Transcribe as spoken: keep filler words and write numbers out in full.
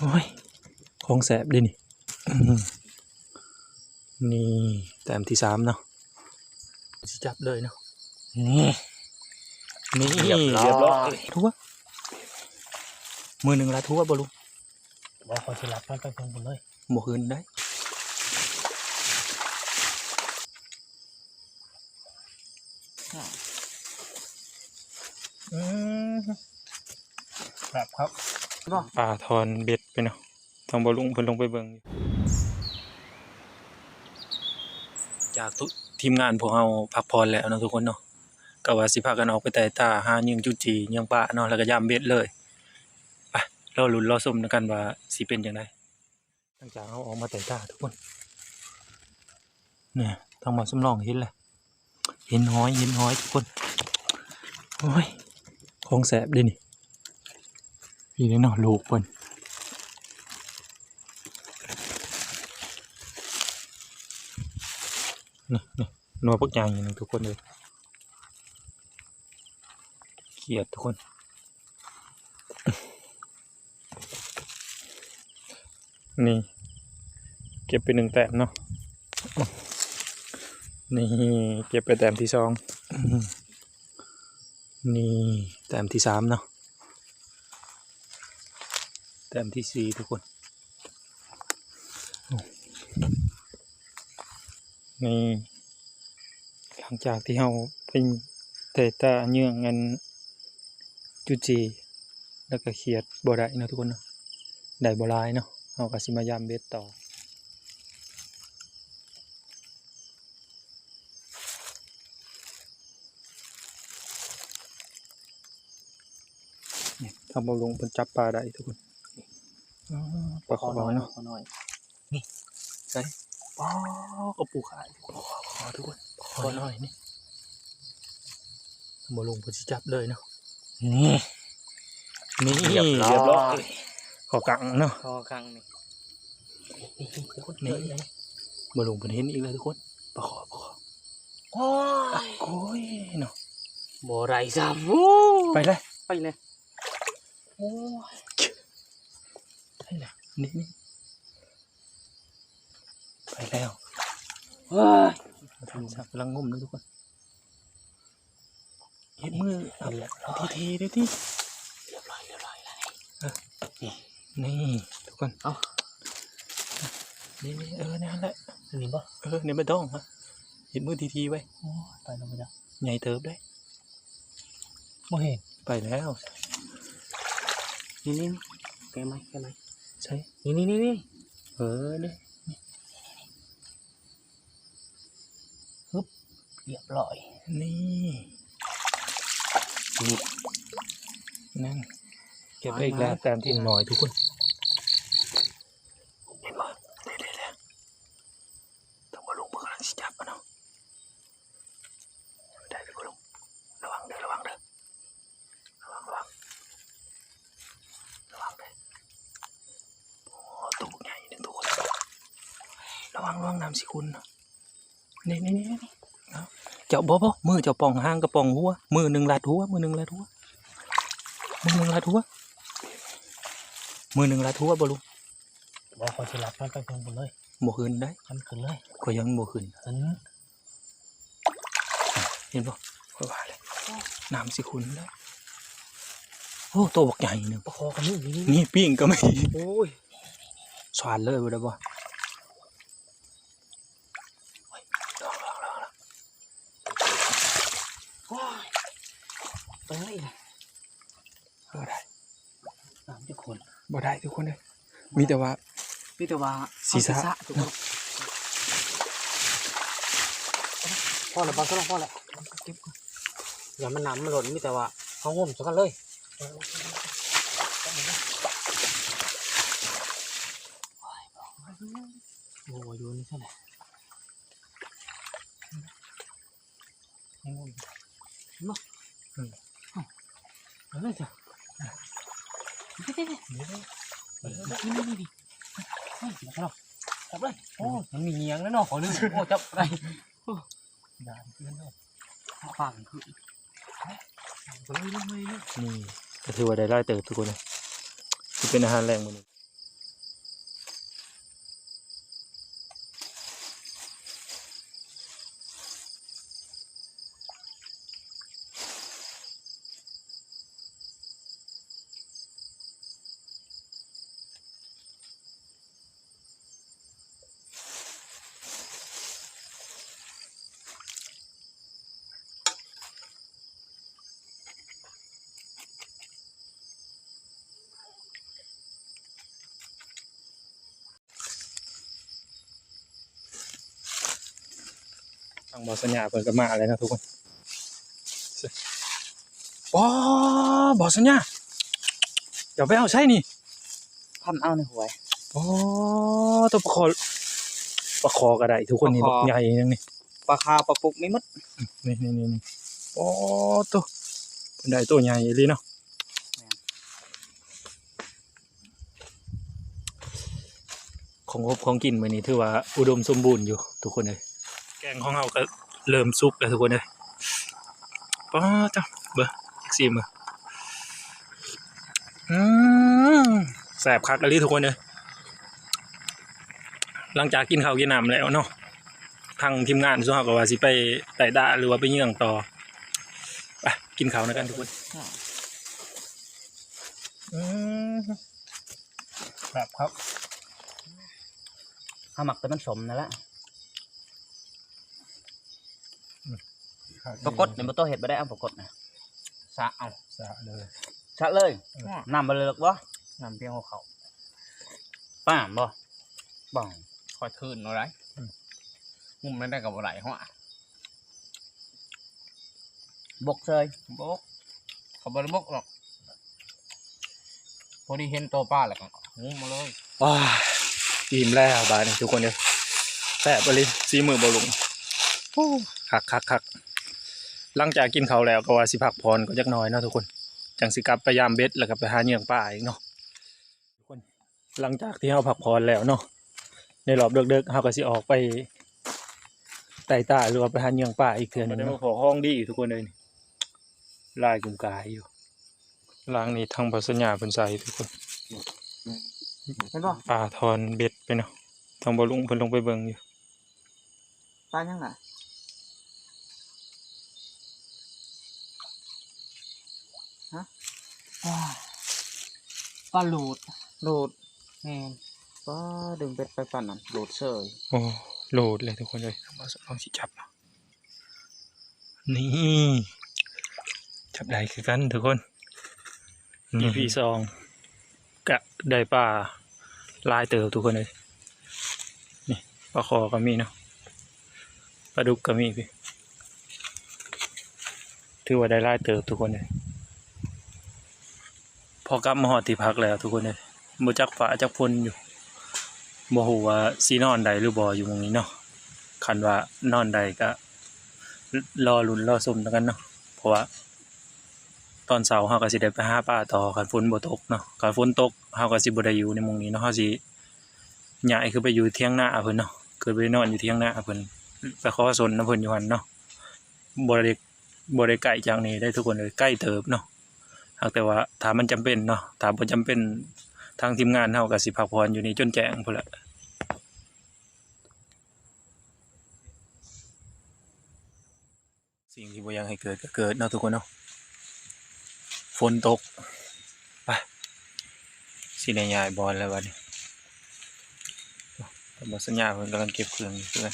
โอ้ย ของแสบเด้นี่ อื้อหือ นี่ แต้มที่สามเนาะ สิจับเลยเนาะ นี่ นี่ เรียบร้อย เรียบร้อย ทั่ว มือหนึ่งละทั่วบ่ลุง บ่ ขอสิรับมันไปเพิ่นพุ่นเลย บ่คืนได้ อืม ครับ ครับ ปลาทอนเบ็ดไปเนาะ ทางบ่ลุงเพิ่นลงไปเบิ่งอยู่ จากทุก ทีมงานพวกเฮาพักผ่อนแล้วเนาะทุกคนเนาะ ก็ว่าสิพากันออกไปไต่ตาหายิงจุจียิงปลาเนาะ แล้วก็ยามเบ็ดเลย ไป รอลุ้นรอชมนำกันว่าสิเป็นจั่งใด หลังจากเฮาออกมาไต่ตาทุกคน เนี่ย ทางบ่าวสำรองเห็นแล้ว เห็นหอย เห็นหอยทุกคน โอ้ย ของแสบเด้นี่ นี่เนาะ ลูกเพิ่น นี่ นี่ หน่วยบักใหญ่หนึ่งทุกคนเลย เขียดทุกคน นี่ เก็บไปหนึ่งแต้มเนาะ นี่ เก็บไปแต้มที่สอง นี่ แต้มที่สามเนาะ แต้มที่สี่ทุกคน นี่ หลังจากที่เฮาไปไต่ตาเยื่องอันจุจี แล้วก็เขียดบ่ได้เนาะทุกคนเนาะ ได้บ่หลายเนาะ เฮาก็สิมายามเบ็ดต่อ นี่ ทางบ่าวลุงเพิ่นจับปลาได้ทุกคน อ๋อ ปลาขาวน้อยเนาะ ปลาขาวน้อย นี่ ใส่ ปลากระปูขาย ปลาขาวทุกคน ปลาขาวน้อยนี่ บ่าวลุงเพิ่นสิจับเลยเนาะ นี่ นี่ เรียบร้อย เรียบร้อย เข้ากลางเนาะ เข้ากลางนี่ นี่ นี่ ทุกคน นี่ นี่ บ่าวลุงเพิ่นเห็นอีกแล้วทุกคน ปลาขาว ปลาขาว โอ้ย โอ้ยเนาะ บ่ได้ซ้ำ โอ้ ไปเลย ไปเลย โอ้ย ไปเลย นี่ นี่ ไปแล้ว เฮ้ย ทำสักกำลังงมเลยทุกคน เฮ็ดมือ เอาละ ทีทีเด้อที เรียบร้อย เรียบร้อยแล้ว เออ นี่ นี่ ทุกคน เอา นี่ นี่ เออ นั่นแหละ นี่บ่ เออ นี่ไม่ต้องฮะ เฮ็ดมือทีทีไว้ โอ้ย ไปแล้ว ไปแล้ว ใหญ่เติบได้ บ่เห็น ไปแล้ว นี่ นี่ นี่ แกะไหม แกะไหม ใช่ นี่ นี่ นี่ นี่ เออ นี่ ฮึบ เรียบร้อย นี่ นี่ นั่น เก็บไปอีกแล้ว แต้มที่น้อยทุกคน เห็นบ่ เด้ๆๆ ทางบ่าวลุงเพิ่นกำลังสิจับมันเนาะ ได้เด้อบ่าวลุง ระวังเด้อ ระวังเด้อ ระวัง ระวัง ระวังเด้อ โอ้ ตัวใหญ่หนึ่งตัว ระวัง ระวังน้ำสิขุ่นเนาะ นี่ นี่ นี่ นี่ เอา เจ้าบ่ บ่ มือเจ้าป้องหางกับป้องหัว มือหนึ่งลัดหัว มือหนึ่งลัดหัว มือหนึ่งลัดหัว มือหนึ่งลัดหัวบ่ลุง บ่ ขอสิลัดมันไปเพิ่นพุ่นเลย บ่ขึ้นได้ มันขึ้นเลย ก็ยังบ่ขึ้น ขึ้น เห็นบ่ ข้อยว่าแล้ว น้ำสิขุ่นแล้ว โอ้ ตัวบักใหญ่หนึ่ง ปลาคอก็มีอยู่นี่ นี่ปิ้งก็มี โอ้ย สวานเลยบ่ได้บ่ โอ้ย ไปไหนล่ะ บ่ได้ น้ำจะขุ่น บ่ได้ทุกคนเลย มีแต่ว่า มีแต่ว่า ศีรษะ เอาศีรษะทุกคน พอแล้ว บางก็พอแล้ว เก็บก่อน อย่ามันน้ำมันหล่น มีแต่ว่าเอางมซะกันเลย โอ้ย อยู่นี่ซะแหละ ยังงมอยู่ เนาะ อืม เอาเลยจ้ะ นี่ นี่ นี่ นี่ นี่ นี่ นี่ นี่ จับเลย โอ้ มันมีเงี้ยงแล้วเนาะ ขอลืม โอ้ จับอะไร โอ้ ด่าเพื่อนเนาะ ฟังคือ นี่ ก็ถือว่าได้หลายเติบทุกคนนะ ที่เป็นอาหารแรงมื้อนี้ บ่าวสัญญาเพิ่นก็มาแล้วนะทุกคน ว้า บ่าวสัญญา เจ้าไปเอาไสนี่ พันเอาในห้วย โอ้ ตัวปลาคอ ปลาคอก็ได้ทุกคนนี่ ปลาคอ บักใหญ่จังนี่ ปลาคาปลาปุกมีหมด นี่ นี่ นี่ นี่ โอ้ ตัว เพิ่นได้ตัวใหญ่อีหลีเนาะ แม่น ของครบของกินมื้อนี้ถือว่าอุดมสมบูรณ์อยู่ทุกคนเอ้ย แกงของเฮาก็เริ่มสุกแล้วทุกคนเอ้ย ป๊าดจ้ะ เบิ่ง ซิมเบิ่ง อืม แซ่บคักอีหลีทุกคนเอ้ย หลังจากกินข้าวกินน้ำแล้วเนาะ ทางทีมงานซุมเฮาก็ว่าสิไปไต่ดาหรือว่าไปเยืองต่อ ไปกินข้าวนำกันทุกคน อืม ครับ ครับ เฮามักแต่มันสมนั่นแหละ อืม ปลากดนี่บ่ต้องเฮ็ดบ่ได้ เอาปลากดนะ สระเอา สระเลย สระเลย เออ น้ำบ่เลิกบ่ น้ำเพียงหัวเข่า ป้าบ่ บ่ ค่อยทื่นเอาได้ อืม งุ้มได้ก็บ่ได้หัว บกเซย บก เขาบ่ได้บกหรอก พอดีเห็นตัวปลาแล้วก็งุ้มมาเลย ว้า อิ่มแล้วบาดนี้ทุกคนเด้อ แซ่บอีหลี ฝีมือบ่าวลุง โอ้ คัก คัก คัก หลังจากกินข้าวแล้วก็ว่าสิพักผ่อนก่อนจักหน่อยเนาะทุกคน จั่งสิกลับไปยามเบ็ดแล้วก็ไปหาเยืองปลาอีกเนาะ ทุกคน หลังจากที่เฮาพักผ่อนแล้วเนาะ ในรอบดึกๆ เฮาก็สิออกไปไต่ตาหรือว่าไปหาเยืองปลาอีกเทื่อหนึ่งเนาะ ได้มาพอของดีทุกคนเอ้ยนี่ หลายกลุ่มกายอยู่ หลังนี้ทางบ่าวสัญญาเพิ่นใส่ทุกคน เห็นบ่ ปลาทอนเบ็ดไปเนาะ ทางบ่าวลุงเพิ่นลงไปเบิ่งอยู่ ปลาหยังน่ะ ฮะ ว้า ปลาโหลด โหลด แม่น ปลาดึงเบ็ดไปปานนั้น โหลดเซย โอ้ โหลดเลยทุกคนเอ้ย ลองสิจับ นี่ จับได้คือกันทุกคน อืม อีพีสอง ก็ได้ปลาหลายเติบทุกคนเอ้ย นี่ ปลาคอก็มีเนาะ ปลาดุกก็มีพี่ ถือว่าได้หลายเติบทุกคนเอ้ย พอกลับมาฮอดที่พักแล้วทุกคนเอ้ย บ่จักฟ้าจักฝนอยู่ บ่ฮู้ว่าสินอนได้หรือบ่อยู่หม่องนี้เนาะ คันว่านอนได้ก็รอลุ้นรอชมแล้วกันเนาะ เพราะว่าตอนเช้าเฮาก็สิได้ไปหาปลาต่อ คันฝนบ่ตกเนาะ คันฝนตกเฮาก็สิบ่ได้อยู่ในหม่องนี้เนาะ เฮาสิย้ายขึ้นไปอยู่เถียงนาเพิ่นเนาะ ขึ้นไปนอนอยู่เถียงนาเพิ่น ไปขอสนนำเพิ่นอยู่หั่นเนาะ บ่ได้ บ่ได้ไกลจากนี้ได้ทุกคนเอ้ย ไกลเติบเนาะ หากแต่ว่าถ้ามันจำเป็นเนาะ ถ้าบ่จำเป็น ทางทีมงานเฮาก็สิพักผ่อนอยู่นี่จนแจ้งพู้นแหละ สิ่งที่บ่อยากให้เกิดก็เกิดเนาะทุกคนเนาะ ฝนตก ไป สิได้ย้ายบ่อนแล้วบัดนี้ บ่าวสัญญาเพิ่นกำลังเก็บเครื่องอยู่เพิ่น